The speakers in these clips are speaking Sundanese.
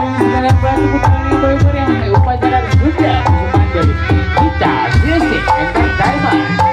Sekalian tepuk tangan yang paling meriah upacara Sunda persembahan dari Kita Music Entertainment.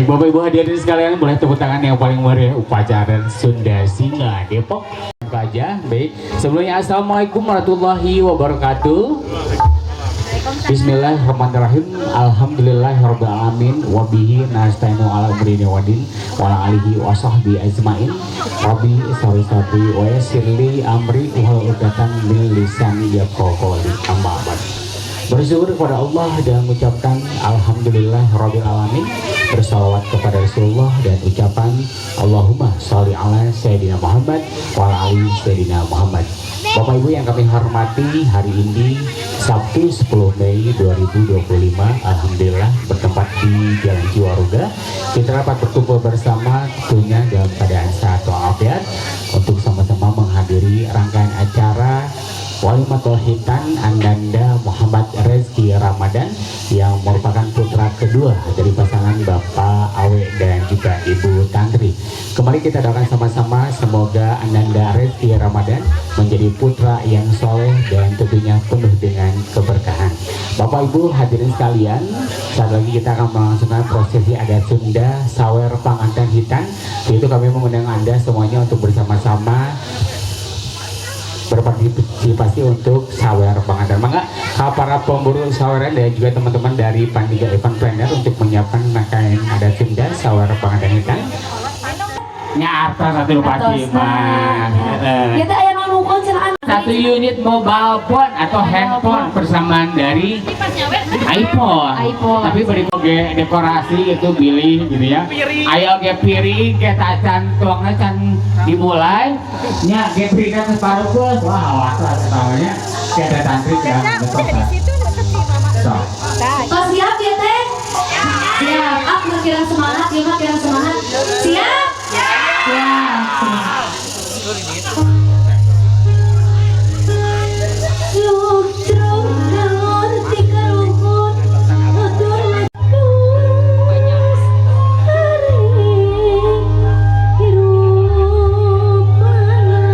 Bapak Ibu hadirin sekalian, boleh tepuk tangan yang paling meriah upacara Sunda Singa Depok aja. Baik, sebelumnya assalamualaikum warahmatullahi wabarakatuh. Bismillahirrahmanirrahim. Alhamdulillahirabbil alamin wabihi nasta'inu ala umri wadin wa ala alihi wa sahbihi ajmain. Rabbi shrah sadri wa yassirli amri wahlul 'uqdatam min lisani yafqahu qawli. Amma ba'd. Bersyukur kepada Allah dan mengucapkan alhamdulillah rabbil alamin, bersalawat kepada Rasulullah dan ucapan Allahumma sholli ala Sayyidina Muhammad wa ala ali Sayyidina Muhammad. Bapak Ibu yang kami hormati, hari ini Sabtu 10 Mei 2025, alhamdulillah bertempat di Jalan Ciwaruga kita dapat berkumpul bersama, tentunya dalam keadaan sehat walafiat, untuk sama-sama menghadiri rangkaian acara Walimatul Khitan Ananda Muhammad Rezki Ramadan yang merupakan putra kedua dari pasangan Bapak Awe dan juga Ibu Tantri. Kembali kita doakan sama-sama, semoga Ananda Rezki Ramadan menjadi putra yang soleh dan tentunya penuh dengan keberkahan. Bapak Ibu hadirin sekalian, saat lagi kita akan melangsungkan prosesi adat Sunda Sawer Panganten Khitan. Yaitu kami mengundang Anda semuanya untuk bersama-sama berpartisipasi untuk sawer pengantin. Mangga para pemburu saweran dan juga teman-teman dari Panitia Event Planner untuk menyiapkan rangkaian adat Sunda sawer pengantin khitan. Nya artos atuh pasti mah. Heeh. Ya teh aya naon hungkul cenah. Satu unit mobile phone atau handphone persamaan dari iPhone. iPhone. Tapi beri oge dekorasi itu bilih gitu ya. Ayo ge piring ge tacan tuangna can dimulai. Nya ge piringna geus parukeus. Wah, awas lah namanya. Kita tantrik ya. So. Oh, siap ya teh? Siap. Ah, nu kirang semangat, ieu mah kirang semangat. Siap? Siap. Semangat. Ludruk naon ti karuhun nutur lakus arek hirup mana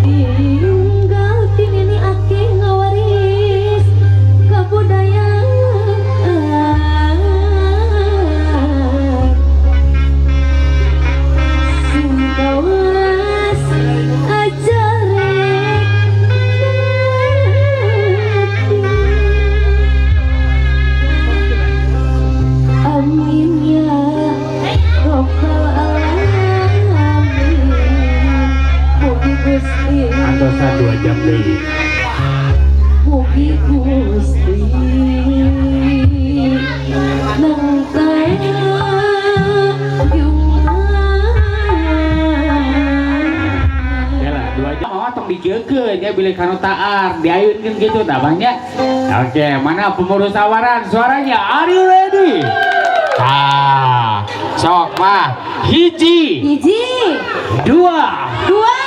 ditinggal ti nini aki ngawaris kabudayaan sing kawas aja rek mati. Amin ya robbal alamin. Mugi Gusti Antosan 2 jam deui. Mugi Gusti nang tayungan. Ya lah, 2 jam mah tong dijeukeun ya, bilih kanu taar diayunkeun gitu tah banyak. Oke, mana pemburu sawaran suaranya? Are you ready? Ah, sok mah. Hiji, Hiji, dua, dua,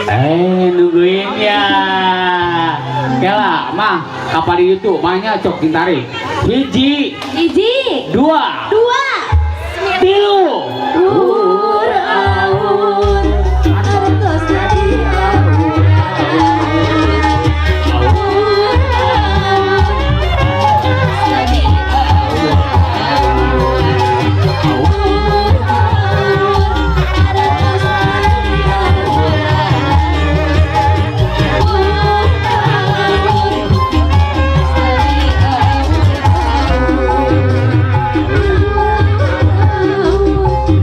eh nungguin ya. Kela, mah kapal itu mahnya cok ditarik. Hiji, hiji, dua, dua, tilu. Ur aur artos di aur aur artos di aur aur artos di aur aur artos di aur.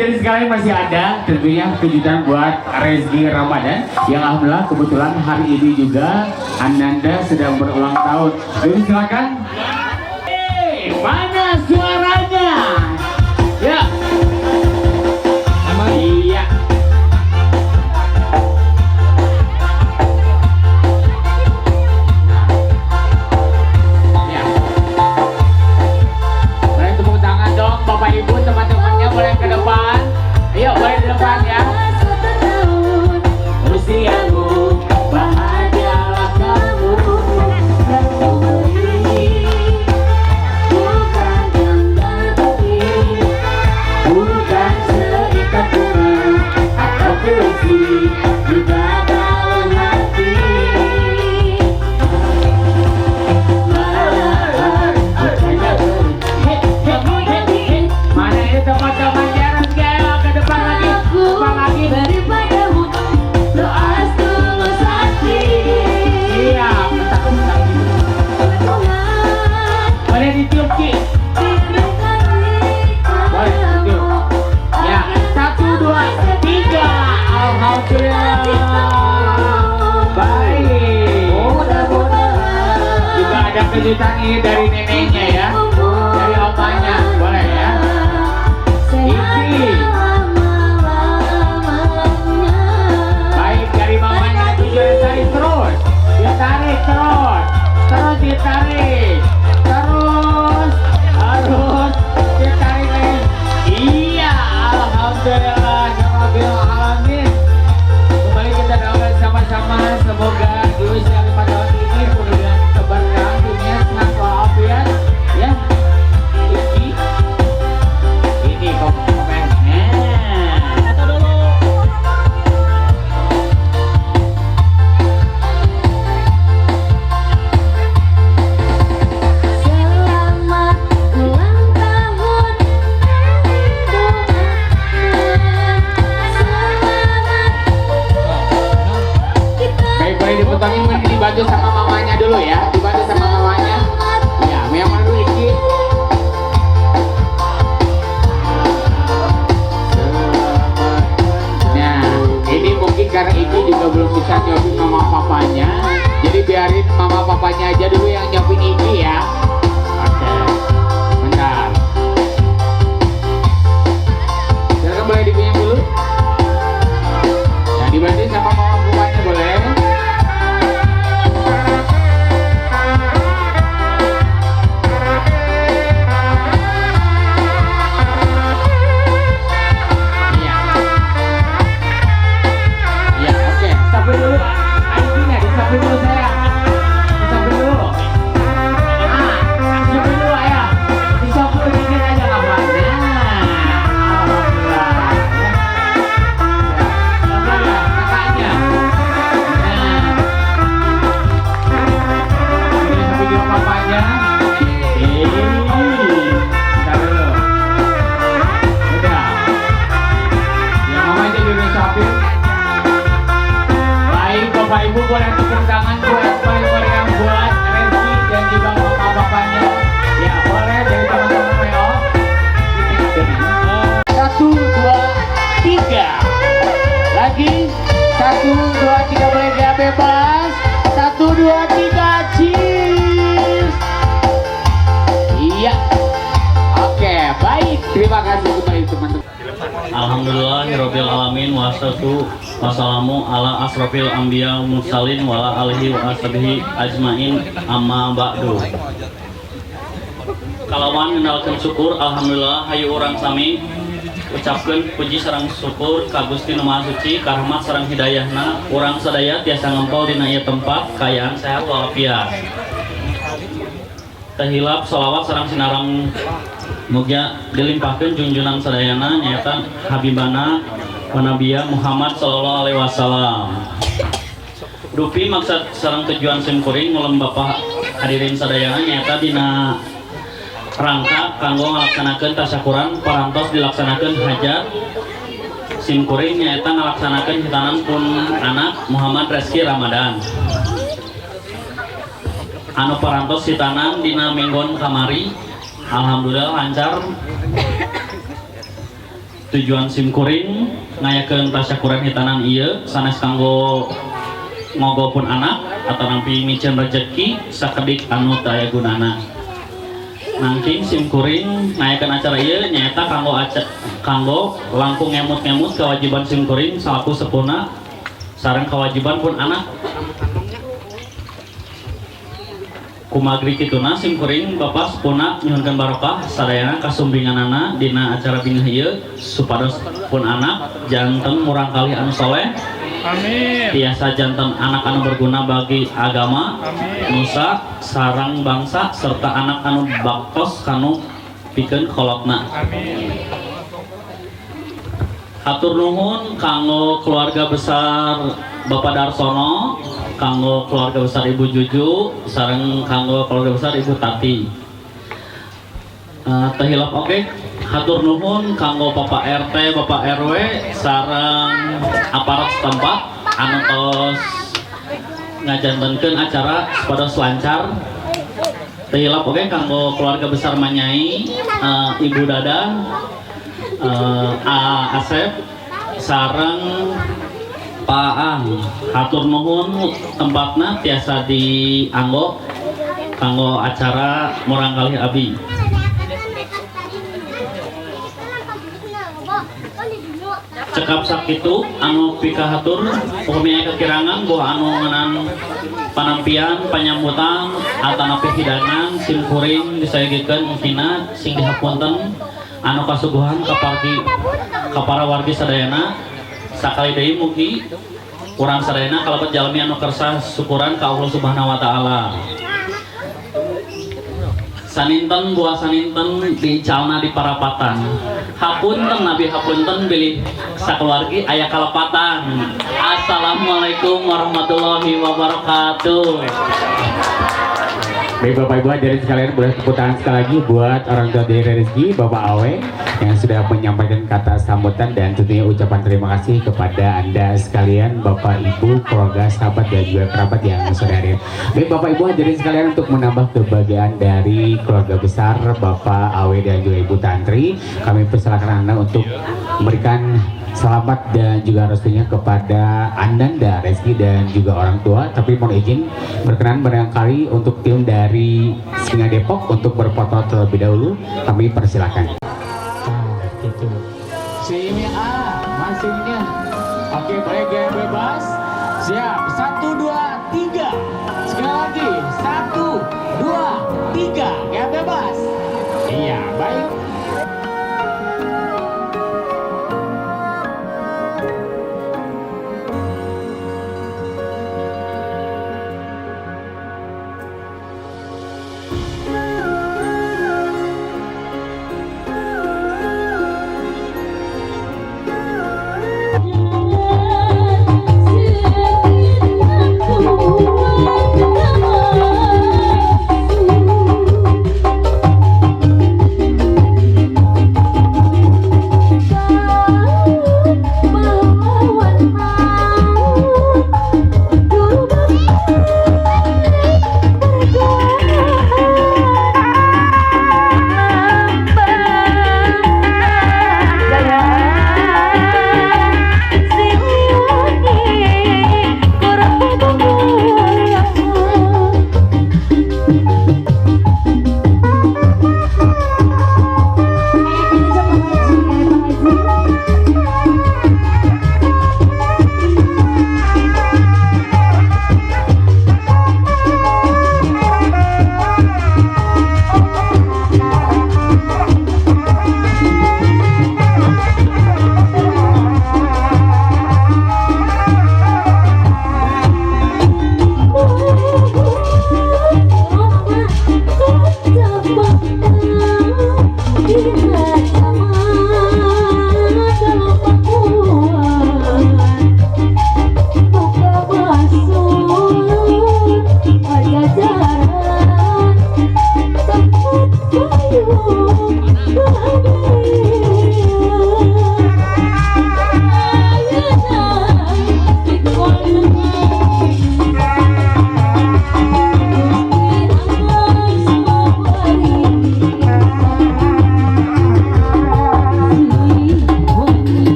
Hadirin sekalian, masih ada tentunya kejutan buat Rezky Ramadan yang alhamdulillah kebetulan hari ini juga Ananda sedang berulang tahun. Jadi silakan. Hey, mana suaranya? Ya. Iya. Ya. Boleh tepuk tangan dong, Bapak Ibu, teman-temannya boleh ke depan. Ayo, boleh di depan ya. Usiamu, bahagialah kamu. Yang kau beri bukan gambar bukti, Bukan seikat bunga atau puisi, juga dalam hati. Mana ini teman-temannya Rezky? Ayo ke depan lagi, Aku depan lagi. Beri padamu doa setulus hati. Iya, bentar, bentar. Tuhan Boleh ditiup, Ki. Boleh, ditiup. Ya, satu, dua, tiga. Alhamdulillah. Baik. Juga ada kejutan ini dari neneknya ya. Dari opanya, boleh ya. Iki. Baik, dari mamanya juga ditarik terus. Ditarik terus. Terus ditarik. Terus. Terus ditarik lagi. Iya, alhamdulillah rabbil alamin. Kembali kita doakan sama-sama semoga di usia 5 tahun ini penuh dengan keberkahan dunia, sehat walafiat ya. Iki ini komen. Nah, Foto dulu. Selamat ulang tahun, kami doakan. Selamat kita. Baik, boleh dipotongin, mungkin dibantu sama mamanya dulu ya, dibantu sama mamanya. Ya, yang mana dulu, Iki? Nah, ini mungkin karena Iki juga belum bisa nyuapin mama papanya, jadi biarin mama papanya aja dulu yang nyuapin Iki ya. Oke, bentar. Silakan boleh dipinjam dulu. Nah, dibantu sama mama papanya boleh. Iya. Iya, oke. Sampai dulu. Aikinya disapin dulu, sayang. Disapin dulu. Ah, disapin dulu, ayah. Disapin dikit aja nggak apa. Nah, alhamdulillah. Ya. Ya, ya, kakaknya. Nah. Ini sampai juga papanya. Eh, bentar dulu. Udah. Ya, mamanya juga disapin. Baik, Bapak Ibu boleh tepuk tangan buat paling meriah buat Rezky dan juga bapak-bapaknya. Ya, boleh dari teman-teman WO. Satu, dua, tiga. Lagi. Satu, dua, tiga, boleh gaya bebas. Satu, dua, tiga, cheers. Iya. Oke, baik. Terima kasih kembali, teman-teman. Alhamdulillahirabbil alamin, wassalatu wassalamu ala asrofil anbiya mursalin wa ala alihi wa ashabihi ajmain, amma ba'du. Kalawan ngendalkeun syukur alhamdulillah, hayu urang sami ucapkeun puji sareng syukur ka Gusti Nu Maha Suci, karahmat sareng hidayahna urang sadaya tiasa ngempol dina ieu tempat kaayaan sehat walafiat. Teu hilap sholawat sareng sinaram mugia dilimpahkeun junjunan sadayana, nyaeta Habibana wa Nabiya Muhammad sallallahu alaihi wasallam. Dupi maksud sareng tujuan sim kuring ngulem bapak hadirin sadayana nyaeta dina rangka kanggo ngalaksanakeun tasyakuran parantos dilaksanakeun hajat sim kuring, nyaeta ngalaksanakeun hitanan pun anak Muhammad Rezky Ramadan anu parantos hitanan dina minggon kamari. Alhamdulillah lancar. Tujuan simkuring ngayakeun tasyakuran hitanan ieu sanes kanggo ngogo pun anak atanapi miceun rejeki sakedik anu teu aya gunana. Nanging simkuring ngayakeun acara ieu nyaeta kanggo langkung ngemut-ngemut kewajiban simkuring salaku sepuhna sareng kewajiban pun anak. Kumagri kituna simkuring Bapak sepuhna nyuhunkeun barokah sadayana kasumpinganana dina acara bingah ieu supados pun anak janten murangkalih anu soleh. Amin. Tiasa janten anak anu berguna bagi agama, Amin. nusa, sareng bangsa serta anak anu baktos kanu pikeun kolotna. Amin. Hatur nuhun kanggo keluarga besar Bapak Darsono, kanggo keluarga besar Ibu Juju, sareng kanggo keluarga besar Ibu Tati. Teu hilap oge, hatur nuhun kanggo Bapak RT, Bapak RW, sareng aparat setempat anu tos ngajantenkeun acara supados lancar. Teu hilap oge kanggo keluarga besar Manyai, Ibu Dada, A Asep, sareng Pak Ang. Hatur nuhun tempatna tiasa dianggo kanggo acara murangkalih abi. Cekap sakitu anu pikahatur, upami aya kekirangan boh anu ngeunaan panampian, panyambutan atanapi hidangan simkuring disayogikeun mungkina sing dihapunten anu kasuguhan ka para wargi sadayana. Sakali deui mugi urang sadayana kalebet jalmi anu kersa syukuran ka Allah Subhanahu wa taala. Saninten buah saninten dicalna di parapatan. Hapunten nabi hapunten bilih sakeluargi aya kalepatan. Assalamualaikum warahmatullahi wabarakatuh. Baik, Bapak Ibu hadirin sekalian, boleh tepuk tangan sekali lagi buat orang tua dari Rezky, Bapak Awe, yang sudah menyampaikan kata sambutan dan tentunya ucapan terima kasih kepada Anda sekalian, Bapak Ibu, keluarga, sahabat dan juga kerabat yang sudah hadir. Baik, Bapak Ibu hadirin sekalian, untuk menambah kebahagiaan dari keluarga besar Bapak Awe dan juga Ibu Tantri, kami persilakan Anda untuk memberikan selamat dan juga restunya kepada Ananda, Rezky dan juga orang tua. Tapi mohon izin berkenan barangkali untuk tim dari Singa Depok untuk berfoto terlebih dahulu, kami persilakan. Nah, gitu. Senyumnya A, masihnya. Oke, boleh gaya bebas. Siap, 1, 2, 3. Sekali lagi, 1, 2, 3. Gaya bebas. Iya, baik.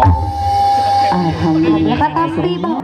Alhamdulillah katampi, Bang.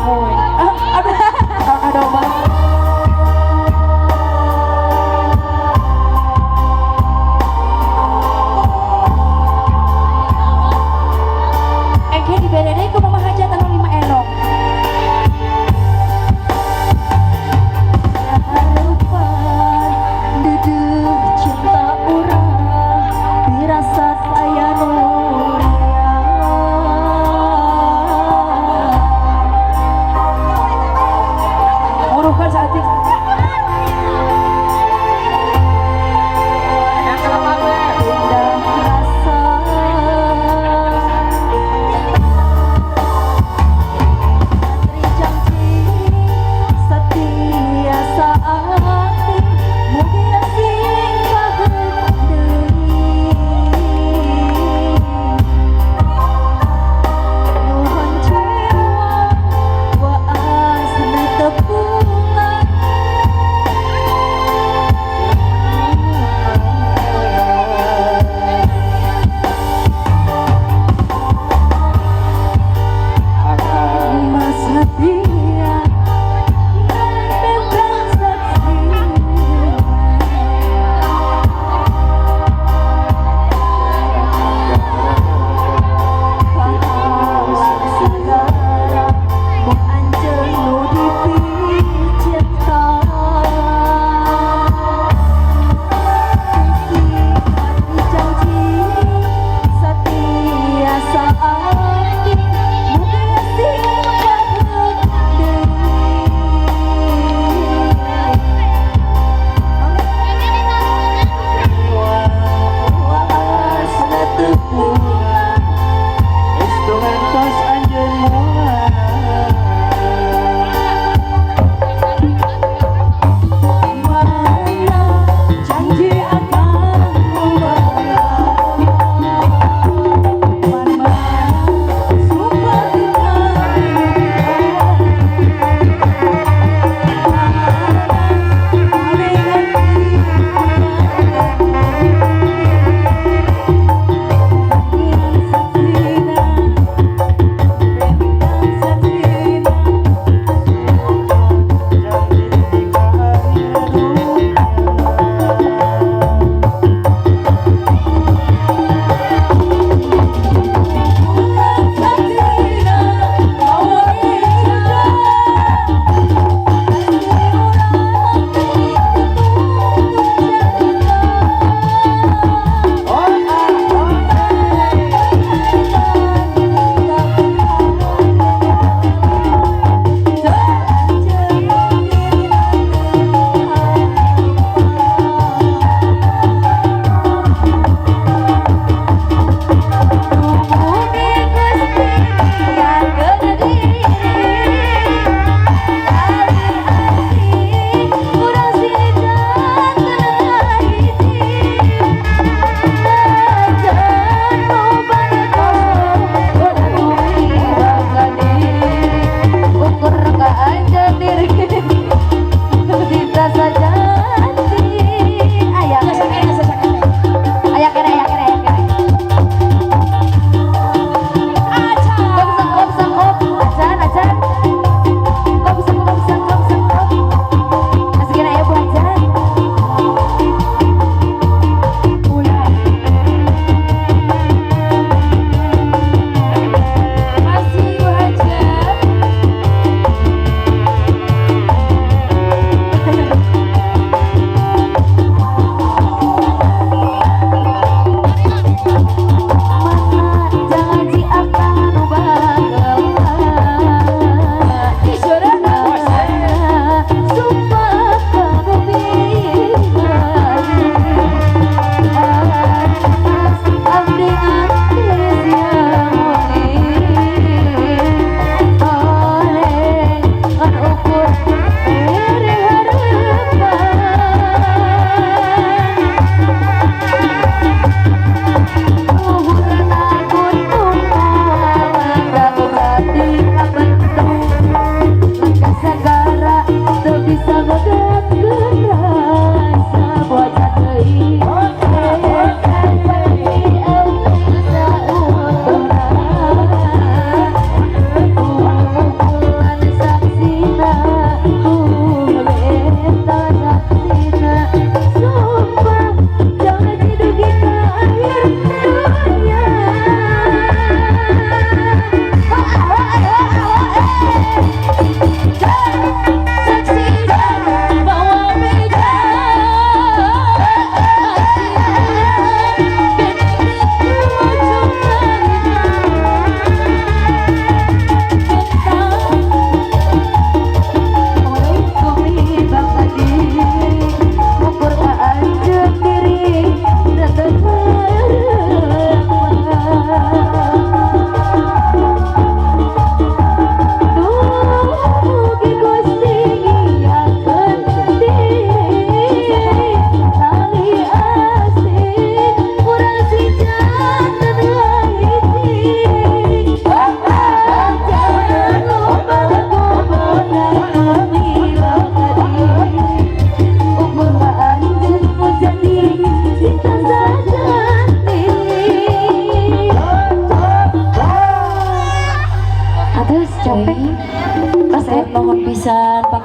Muhun. Ah, aduh, kakak domba. Engke dibere deui ku mama hajat anu 5 enok. Harapan deudeuh cinta urang dirasat aya nu riang.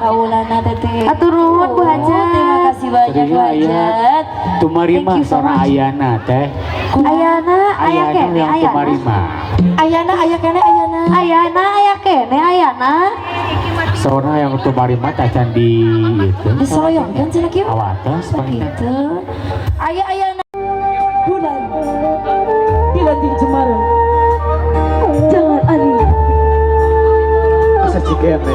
kaulana teteh. Atur nuhun Bu Hajat. Terima kasih banyak Bu Hajat. Tumarima Thank you so sora much. Ayana teh. Ayana aya Ayana kene yang ayana. tumarima. Ayana aya kene ayana. Ayana aya kene ayana. Sora yang tumarima tacan di itu. Disoyongkeun cenah kieu. Awatas Gitu. Aya ayana. Bulan di lanting cemara. Jangan aneh. Asa cikene.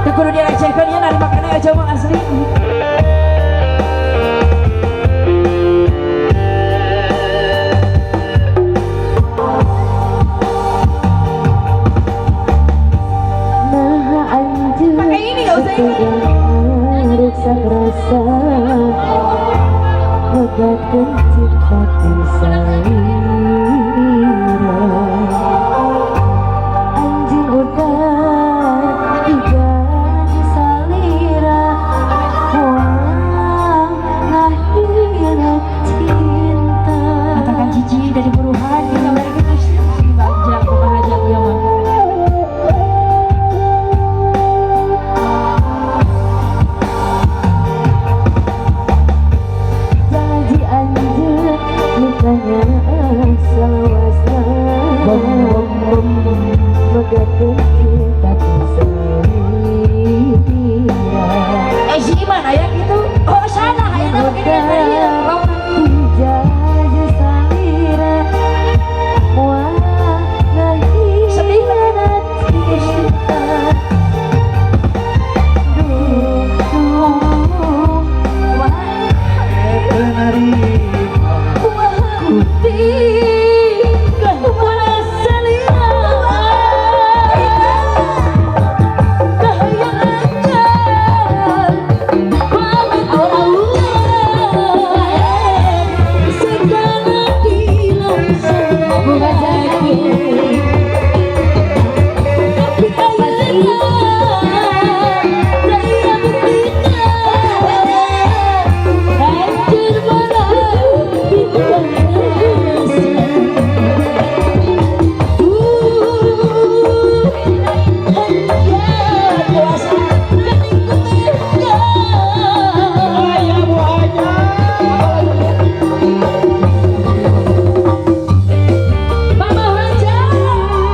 Teu kudu direcehkeun ieu narima keneh aja mah asli. Nah anjeun. Pakai ini nggak usah ini. Ruksak rasa megatkeun cinta ku salira. Anjeun udah dijanji salira moal ngakhianat cinta. Katakan cici dari buruhan kita balik ke bagja kumaha aja ieu mah. Janji anjeun nikahnya selawasna megatkeun cinta ku salira. Eh si Iman aya gitu. Oh salah ayeuna make dia ieu. Dijanji salira moal Sedih. ngakhianat cinta. Duh, duh, Mama Hajat.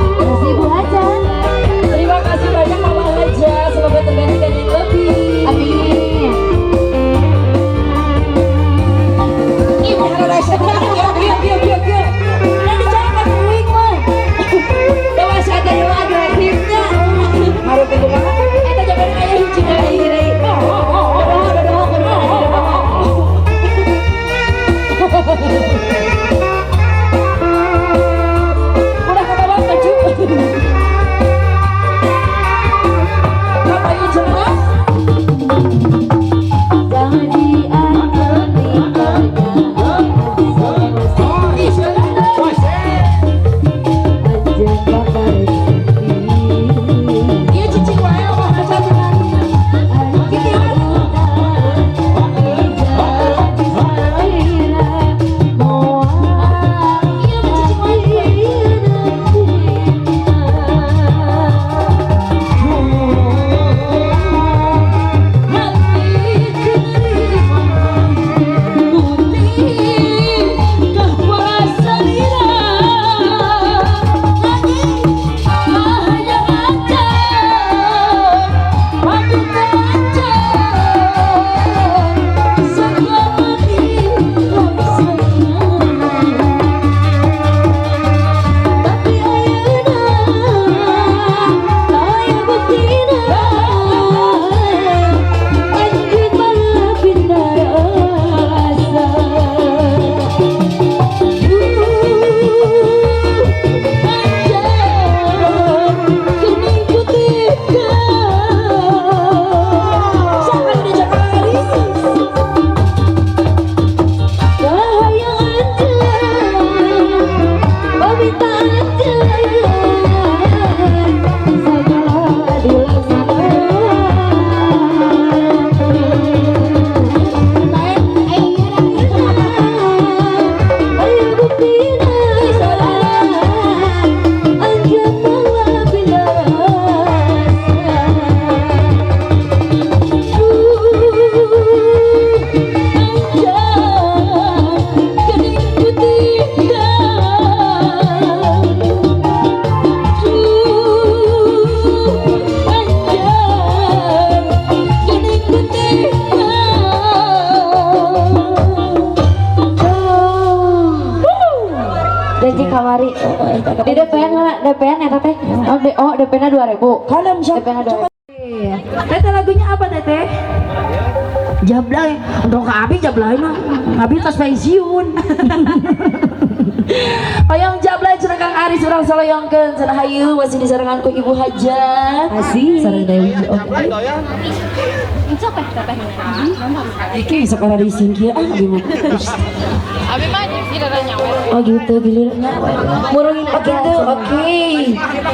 Di DP-an lah, DP-an eta teh. Oh, D oh DP-na 2000. Kalem sok. DP-na 2000. Teteh lagunya apa, Teteh? Jablay, untuk ke Abi jablay mah. Abi tos pensiun. Hoyong jablay cenah Kang Aris, urang saloyongkeun cenah, hayu masih disarengan ku Ibu Hajat. Asik. Sareng Dewi. Oke. Iki sok ora disingkir ah abi mah. Abi mah giliran nyawer. Oh gitu, giliran nyawer. Murungin, oh gitu, oke.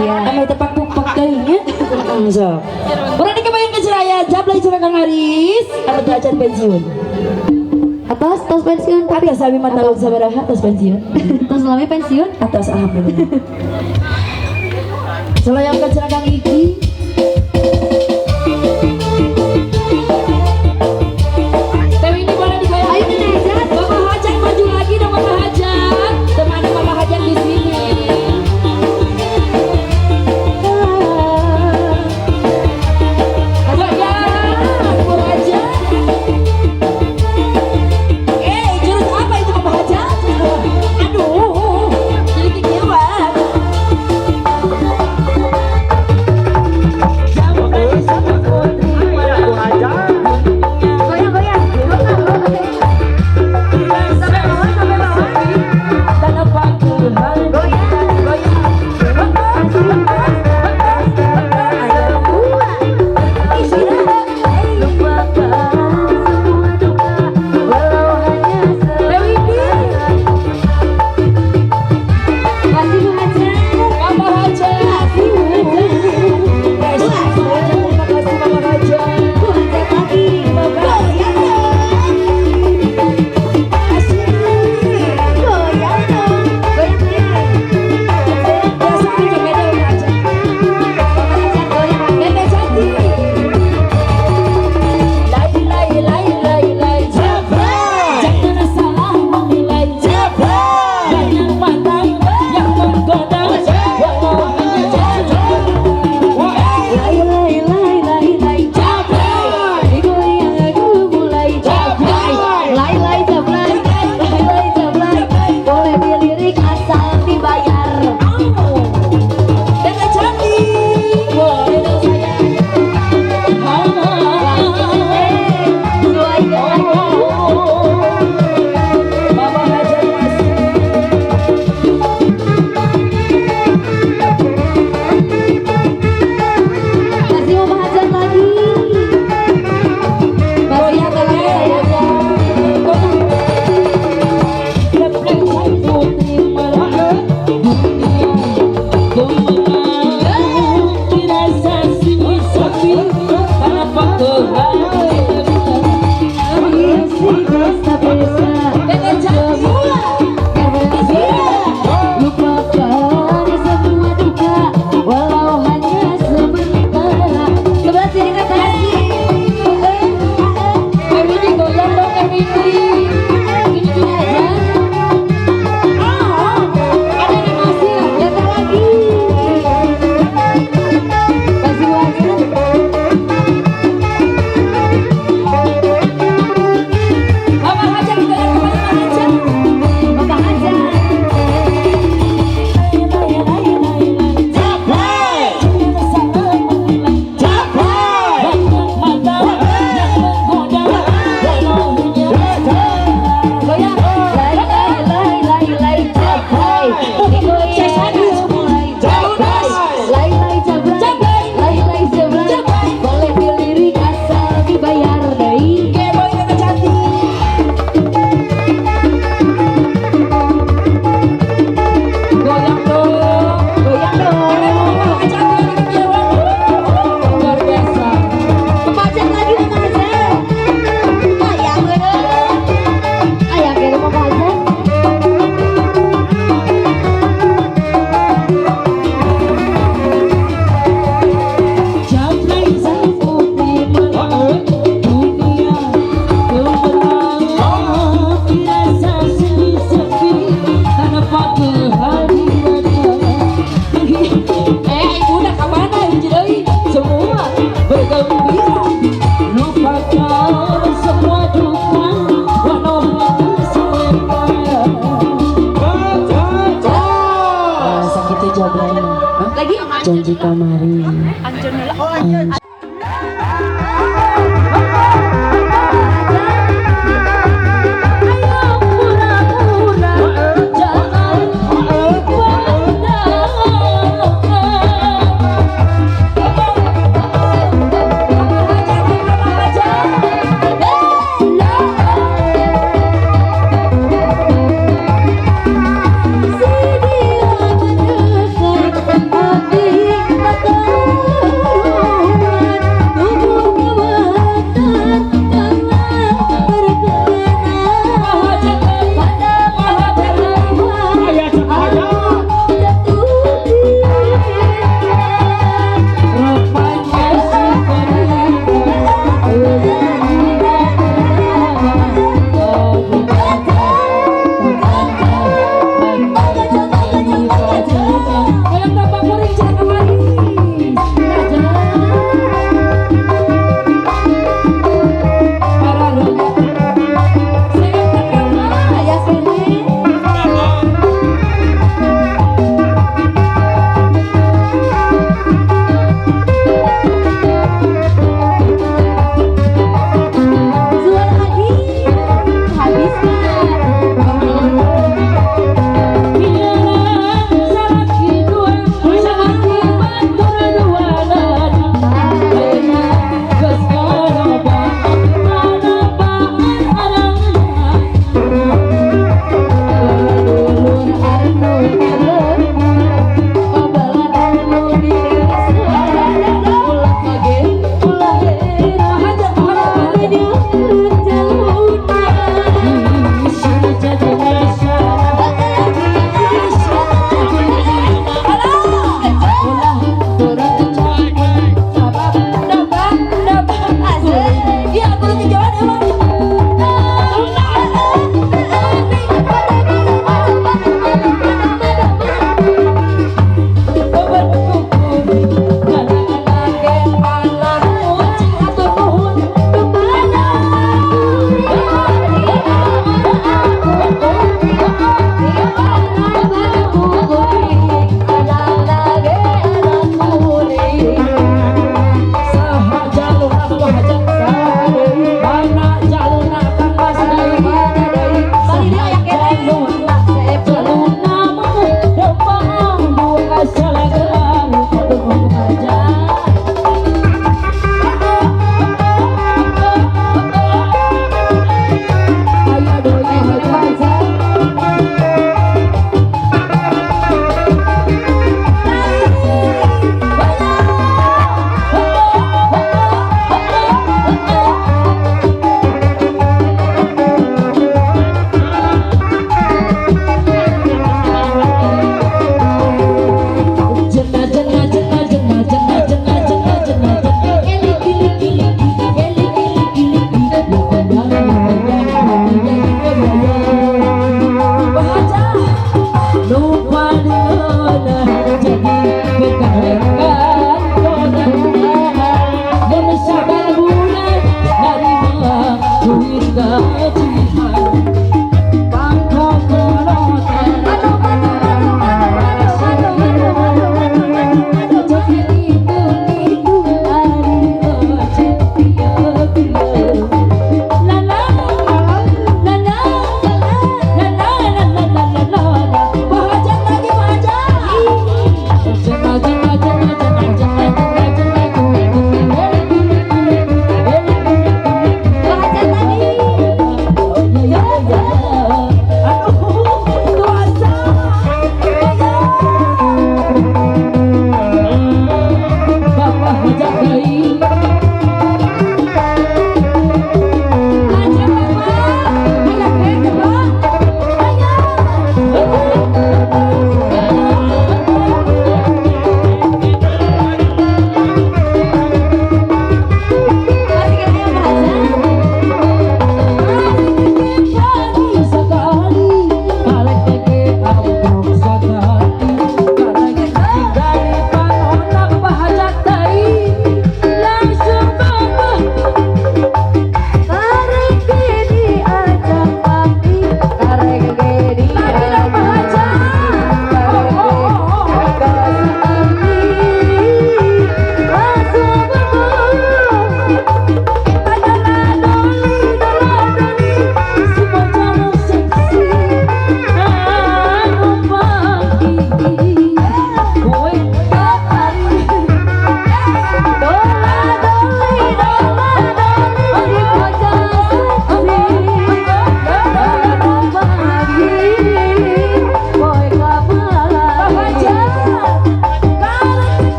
Iya. Ame tepak pukpuk teuing nya. So. Urang dikebayang ke Ceraya, jablay cenah Kang Aris, anu teu acan pensiun. Atos tos pensiun tapi Atos, abi mah tahun sabaraha tos pensiun? Tos lami pensiun. Atos, alhamdulillah. Saloyongkeun cenah Kang Iki. Teh ini boleh digoyang. Ayo, Nenek Hajat. Bapak Hajat maju lagi dong, Bapak Hajat. Temani Bapak Hajat di sini. Goyang, Bu Hajat. Eh, jurus apa itu, Bapak Hajat? Aduh, jadi kekiawan. Jablay. Hah? Lagi? Janji kamari. Anjir. Ayo pura-pura jangan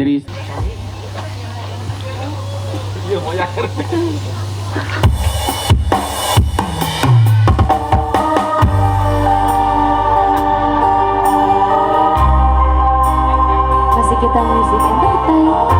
Idris. Masih kita musik entertain.